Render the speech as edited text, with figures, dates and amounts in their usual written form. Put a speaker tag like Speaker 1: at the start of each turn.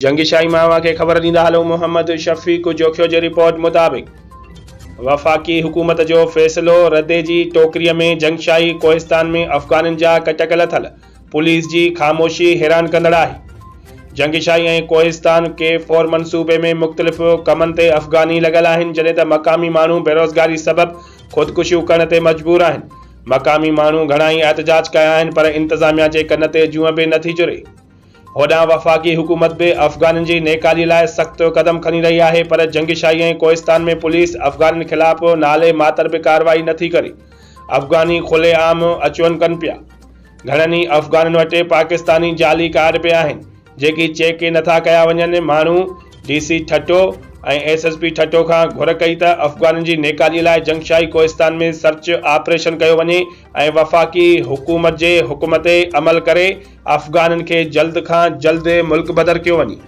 Speaker 1: جنگشاهي مان اوهان کي خبر ڏيندا هلون محمد شفيق جوکيو جي رپورٽ مطابق وفاقي حڪومت جو فيصلو ردي جي ٽوڪري ۾ جنگشاهي ڪوهستان ۾ افغانين جا ڪٽڪ لٿل، پوليس جي خاموشي حيران ڪندڙ آهي. جنگشاهي ۽ ڪوهستان ڪي فور منصوبي ۾ مختلف ڪمن تي افغاني لڳل آهن جڏهن ته مقامي ماڻهو بيروزگاري سبب خودڪشيون ڪرڻ تي مجبور آهن. مقامي ماڻهو گهڻائي احتجاج ڪيا آهن پر انتظاميا جي ڪن تي جونء به نٿي چري. هوڏانهن وفاقي حڪومت به افغانين جي نيڪالي لاء سخت قدم کڻي رهي آهي پر جنگشاهي ۽ ڪوهستان ۾ پوليس افغانين خلاف نالي ماتر به ڪارروائي نٿي ڪري. افغاني کلي عام اچ وڃ ڪن پيا. گهڻن ئي افغانين وٽ پاڪستاني جعلي ڪارڊ به آهن جيڪي چيڪ ئي نٿا ڪيا وڃن. ماڻهو D C Thatta ۽ S S P Thatta کان گهر ڪئي ته افغانين جي نيڪالي لاء جنگشاهي ڪوهستان ۾ سرچ آپريشن ڪيو وڃي ۽ وفاقي حڪومت جي حڪم تي عمل ڪري افغانين کي جلد کان جلد ملڪ بدر ڪيو وڃي.